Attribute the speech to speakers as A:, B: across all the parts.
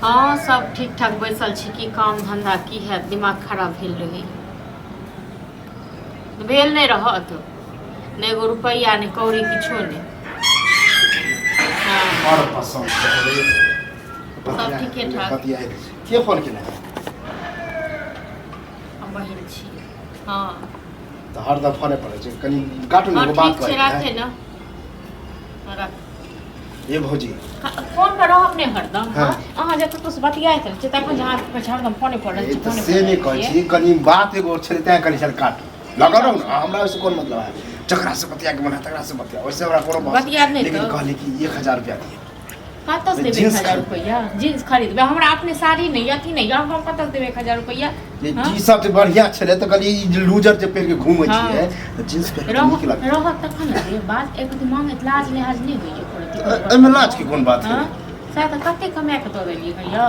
A: हँ, सब ठीक ठाक बैसल छी। की काम धंधा की हैत, दिमाग खराब भेल रहै, भेल नहि रहत, नहि एगो रुपैआ नहि कौड़ी किछो नहि। हँ।
B: बड़ पसंद छै।
A: सब ठीके ठाक।
B: बतियाइ दै छै। के फोन केने है?
A: हम बहिन छी। हँ।
B: तऽ हरदम फोने पड़ै छै, कनि काटू ने।
A: हँ।
B: एगो बात
A: ठीक छै।
B: कहै है।
A: राखे ने, राख।
B: ए भौजी।
A: फोन पर रहब नहि हरदम।
B: हाँ।
A: अहाँ जब ककरो से बतियाइत रहै छियै तखन जे अहाँके कहै छै हरदम फोने पर रहै
B: ए
A: छी,
B: तऽ
A: फोने
B: से
A: पर
B: नहि
A: रहै
B: कहै
A: छियै।
B: छी, कनि बात एगो छलै तैं कनि छल काटू लगल रहू ने। हमरा ओहिसँ कोन मतलब है? जकरा से बतिया के मन है तकरा से बतिया, ओहिसे हमरा कोनो बहस
A: बतियाब नहि
B: लेकिन
A: तऽ।
B: कहली कि 1000 रुपया दिअ।
A: कतऽ से देबै?
B: जींस
A: 1000
B: खरीद।
A: रुपैआ जींस खरीदबै? हमरा अपने साड़ी नहि, अथी नहि, हम कतऽ से देबै 1000 रुपैआ?
B: ये
A: हाँ?
B: टी शर्ट बढ़िया छलै तऽ कहलियै ई जे लूजर जे पहिर के घूमै
A: हाँ।
B: छियै तऽ जींस पहिर के
A: रहत
B: नीक लगतै।
A: रहत तखन ने रे बात। एक रति मांगैत लाज लिहाज नहि होइए एको रति?
B: एहिमे लाज के कोन बात है?
A: हाँ? सएह तऽ कते कमा कऽ दऽ देलियै हँ यौ।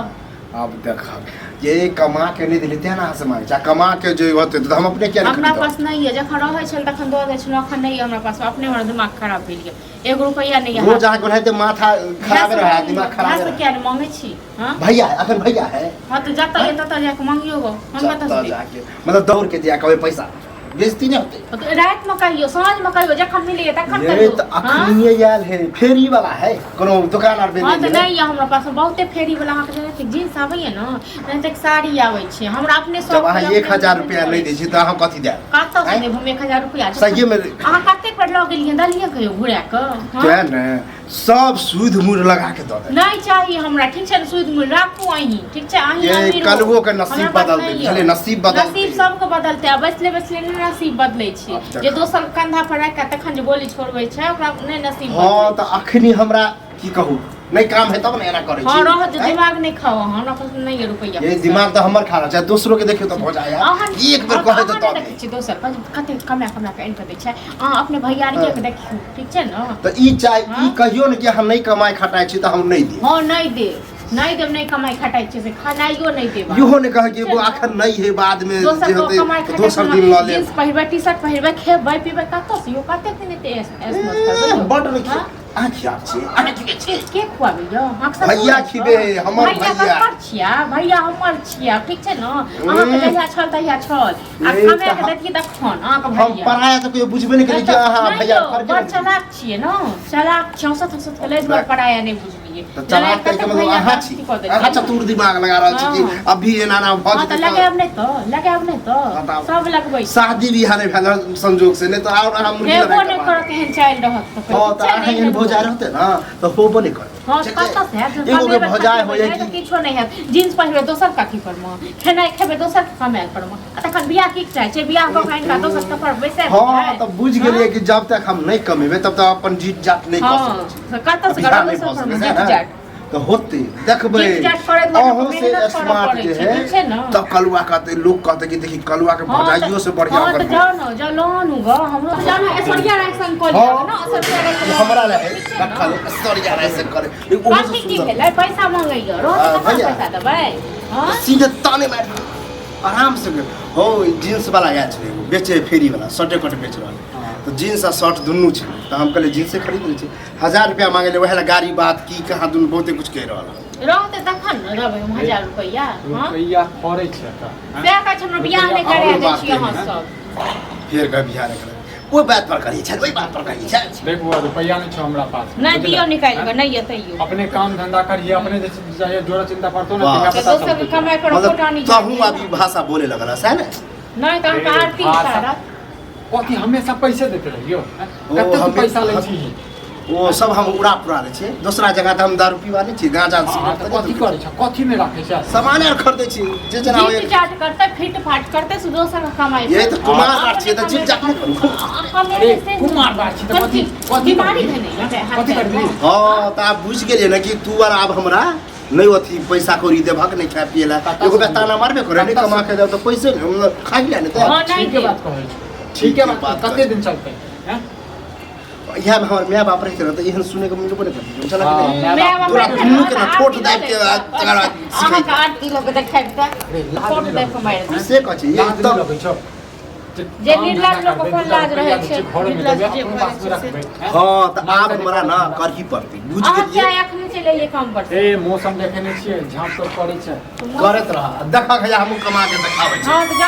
B: आब देखब ये कमा के नहि देली तें ने अहाँ से मांगै छी, आ कमा के जे होतै तऽ हम अपने किया नहि
A: हमरा
B: खरीदब?
A: पास नहि यऽ, जखन रहै छल तखन दऽ दै छलहुँ, अखन नहि यऽ हमरा पास। अपने हमर दिमाग खराब भेल यऽ, एगो रुपैआ नहि यऽ।
B: रोज अहाँके ओनाहिते माथा खराबे रहै, दिमाग खराबे
A: से
B: रहै।
A: किया नहि मांगै छी? हाँ।
B: भैया है, अखन भैया है।
A: हाँ, तऽ जतऽ यऽ ततऽ जाके मांगियो गो, हम कतऽ से
B: जतऽ
A: देब?
B: जाके मतलब दौड़ के जाके कहबै पैसा, बेइज्जती नहि होतै?
A: हाँ, तऽ रातिमे कहियो, साँझमे कहियो, जखन मिलैए तखन
B: ये
A: कहियो।
B: तऽ
A: हाँ?
B: अखनिये आयल है, फेरी वाला है, कोनो दुकान आर पे
A: हाँ
B: नहि
A: तऽ
B: गेलै।
A: नहि यऽ हमरा पास। बहुते फेरी वाला अहाँके जेनाकि जींस आबैए ने, तेनाहिते साड़ी आबै छै। हमरा अपने
B: जब
A: शौक
B: अहाँ
A: होइए,
B: एक
A: अपने
B: हजार
A: हम
B: रुपया नहि दै छी तऽ अहाँ कथी देब?
A: कतऽ से
B: आँय?
A: देब हम 1000 रुपया?
B: सहिए में
A: अहाँ कतेक पर लऽ गेलियै, देलियै कहियो घुरा कऽ? हाँ?
B: तें ने सब सुध मुड़ लगा के दऽ दे।
A: नहि चाही हमरा, ठीक छै ने? सुध मुड़ राखू अहीं, ठीक छै? अहीं
B: ये
A: अमीर हो।
B: कलुओ के नसीब
A: हमरा पास
B: बदलतै,
A: नहि
B: बुझलियै?
A: यऽ।
B: नसीब बदलतै।
A: नसीब सबके बदलतै, आ बैसले बैसले नहि नसीब बदलै छै।
B: आब
A: जे
B: देखा।
A: दोसर के कंधा पर राखि कऽ तखन जे गोली छोड़बै छै, ओकरा नहि नसीब
B: हँ
A: बदलै।
B: तऽ अखनी हमरा की कहू, नहि काम है तब ने एना करै
A: हँ
B: छी।
A: रहत जे
B: आँय?
A: दिमाग नहि खाउ अहाँ, हमरा पास नहि यऽ रुपैआ
B: ये
A: पैसा।
B: दिमाग तऽ हमर खा रहल छै, दोसरो के देखियौ तऽ भऽ जाय यार।
A: अहाँ
B: एक बेर
A: हँ,
B: कहै
A: तऽ
B: तऽ
A: अहाँ नहि
B: तब
A: देखै छियै दोसर पर कते कमा कमा कऽ आनि कऽ दै छै। अहाँ अपने भैयारिये के देखियौ, ठीक छै ने?
B: तऽ ई चाहे ई
A: हाँ?
B: कहियो ने कि अहाँ नहि कमाइ खटाइ छी तऽ हम नहि देब।
A: हँ, नहि देब, नहि देब। नहि कमाइ खटाइ छियै से खेनाइयो नहि देब।
B: इहो नहि कहै कि
A: ठीक छै ने?
B: एखन नहि है, बादमे
A: दोसर
B: जे
A: को
B: होतै
A: कमाइ
B: तऽ
A: खटाइ
B: दोसर दिन लऽ लेब।
A: जींस पहिरबै, टी शर्ट पहिरबै, खेबै पीबै कतऽ से यौ? कतेक दिन एते ऐश ऐश मौज करबै यौ?
B: बड्ड नहि।
A: हाँ?
B: अहाँ खियाब छी, अहाँ खिबै छी।
A: के खुआबै यौ? अहाँके ससुर
B: भैया
A: अछि?
B: खिबे है, हमर
A: भैया।
B: भैया।
A: ककर छिया? भैया हमर छिया, ठीक छै ने? अहाँके जहिया छल तहिया छल, आ
B: ए,
A: कमा
B: तऽ
A: के दैतियै तखन अहाँके
B: हम
A: भैया।
B: पराया तऽ कहियो बुझबे नहि केलियै कि अहाँ
A: नहि
B: भैया
A: यौ,
B: फर्के
A: बड़
B: नहि।
A: चलाक छियै ने, चलाक छियै, हँसत हँसत के लै दुआरे पराया नहि बुझलियै।
B: तऽ चलाक
A: कते
B: कहैके मतलब
A: भैया
B: अहाँ
A: के
B: छी
A: अथी कऽ देलियै।
B: अहाँ चतुर दिमाग लगा रहल छी कि
A: हँ।
B: अभी एना एना भऽ
A: हँ तऽ
B: जेतै तऽ
A: लगायब नहि तऽ, लगायब नहि
B: हँ
A: तऽ
B: तऽ
A: सब लगबै छै।
B: शादी बियाह नहि भेल रहल संजोग से, नहि तऽ आओर अहाँ मुर्गी
A: हेबो
B: लड़ाइ
A: नहि
B: करबा
A: करत एहन चालि रहत तऽ।
B: हँ
A: ठीक
B: तऽ
A: छै
B: अहाँ
A: ने?
B: एहन भौजाइ रहतै ने तऽ होबो नहि करतै।
A: हँ तऽ कतऽ से हैत?
B: एगो के
A: कमेबै
B: भौजाइ
A: खटेबै
B: होइए
A: नहि तऽ
B: कि
A: किछो नहि हैत। जींस पहिरबै दोसर कथी पर मे, खेनाइ खेबै दोसर के कमायल पर मे, आ तखन बियाह की चाहै छै? बियाह कऽ कऽ आनि कऽ दोसर कपर बैसाय
B: हँ तऽ बुझि गेलियै कि जब तक हम नहि कमेबै तब तक अपन जीत जात नहि कऽ
A: हँ
B: सकै छी।
A: तऽ कतऽ से
B: बियाह
A: करब
B: नहि भऽ
A: दोसर पर
B: सकै
A: मे
B: छै
A: जीत
B: ने?
A: जाट?
B: तऽ होतै, देखबै।
A: जीत जाट करै दुआरे
B: अहूँ से
A: मेहनत करऽ
B: स्मार्ट
A: पड़ै
B: जे
A: छै,
B: है
A: ठीक छै ने?
B: तब कलुआ कहतै, लोक कहतै कि देखी कलुआ के
A: हँ तऽ
B: भौजाइयो से बढ़िया
A: हँ
B: ओकर
A: तऽ जाउ ने, जाउ लोन गो, हमरो जाउ ने, ऐश्वर्या राय संग कऽ लिअ ने, ऐश्वर्या राय संग।
B: हमरा रहै
A: ठीक छै ने?
B: रखल ऐश्वर्या राय से करे, लेकिन ओहो से
A: कथी की
B: सुंदर
A: भेलै? पैसा मांगैया रहत
B: हाँ,
A: तखन
B: भैया।
A: पैसा देबै? हँ
B: सीधे ताने मारि आराम से हो। जींस वाला आयल छलै एगो बेचे, फेरी वाला, शर्टे कट बेच रहल। तऽ जींस आ शर्ट दुनू छै तऽ हम कहलियै जींसे खरीद लै छी। 1000 रुपया मांगे ले, वएह लए गाड़ी बात की कहाँ दुनू बहुते कुछ कहि रहल हन।
A: रहतै तखन ने देबै हम 1000 रुपैआ? हँ
C: रुपैआ फड़ै छै तऽ
A: सएह कहै छै, हमरा बियाह नहि
B: आओर
A: करा दै
B: बात
A: छी अहाँ
B: कही,
A: सब।
B: फेर कह बियाह नहि करै, ओहि बात पर करी छै, ओहि बात पर करी छै।
C: देख बौआ, रुपैआ नहि छौ हमरा पास।
A: नहि
C: बुझले?
A: दियौ निकालि कऽ, नहि यऽ तैयो।
C: अपने काम धंधा करिहे, अपने जे चाहिए जोड़ा चिंता पड़तो ने
B: वाह।
C: तहिया
A: तऽ
C: पता
A: दोसर के
C: चलतौ।
A: कमाइ पर
B: मतलब
A: कोटा नहि
B: तहूँ अभी भाषा बोले लगल सएह ने?
A: नहि तऽ अहाँके
C: ए,
A: आरती
C: भाषा-
A: उतारत।
C: कथी हमेशा पैसे देते रहियो हैं?
B: ओ,
C: कते तू पैसा लै छी?
B: ओ सब हम उड़ा पुरा लै छियै। दोसरा जगह तऽ हम दारू पीवा नहि छी, गाँजा
C: हाँ, तऽ कथी करै छ, कथी मे राखै छ?
B: सामान आर खरीदै छी जे जेना होइए।
A: जीत जाट करतै, फिट फाट करतै से दोसर के कमाइ
B: ये
A: पर।
B: तऽ कुमार
A: अपने
B: बात छियै तऽ जीत जाट नहि करू।
C: अरे कुमार बात छी तऽ कथी कथी
A: बीमारी
C: करबही?
A: भेलै ये हाथ
C: कथी करबही?
A: पैरमे।
B: हँ तऽ आब बुझि गेलियै ने कि तू आर आब हमरा नहि अथी पैसा कौड़ी देबहक, नहि खाय पिए लए।
C: कतऽ
B: एगो
C: से
B: बेर ताना मारबे करे, नहि
C: कतऽ
B: कमा
C: से?
B: के देब तऽ पैसे नहि मतलब खा गेलै ने तऽ।
A: हँ, नहि
C: ठीके
A: देब।
C: बात कहै छी, ठीके बात।
B: बात
C: कते दिन चलतै हैं?
B: इएहमे हमर माय बाप रहिते ने तऽ एहन सुनैके मिलबो नहि करतै, बुझलक
C: हाँ,
B: नहि?
C: माय
A: माय बाप
B: तोरा
A: रहिते
B: दुनू
A: ने
B: के ने
A: तऽ
B: ठोठ
A: आरती
B: दाबि के
A: लऽ
B: आ
A: लेत।
B: तकर बाद
A: अहाँके आरती लऽ कऽ देखाबि तऽ
C: अरे, लाज
A: ठोठ
C: नहि
A: दाबि कऽ मारि देत।
B: से कहै छी
C: लाज नहि
B: तब
C: लगै छौ?
A: जे निर्लज लोक अपन लाज रहै छै,
C: घरमे
A: निर्लज
C: देबै
A: जे
C: अपन
A: भऽ
C: पासमे
A: जाइ छै
C: रखबै हैं?
B: हँ तऽ आब हमरा ना करही पड़तै, बुझि
A: अहाँ
B: गेलियै।
A: किया एखने चलि एलियै काम पर से?
C: ए मौसम देखे नहि छियै, झाँप सब पड़ै छै।
B: करैत रह, देखऽ हमहूँ कमा के देखाबै छी।
A: हँ तऽ जाउ।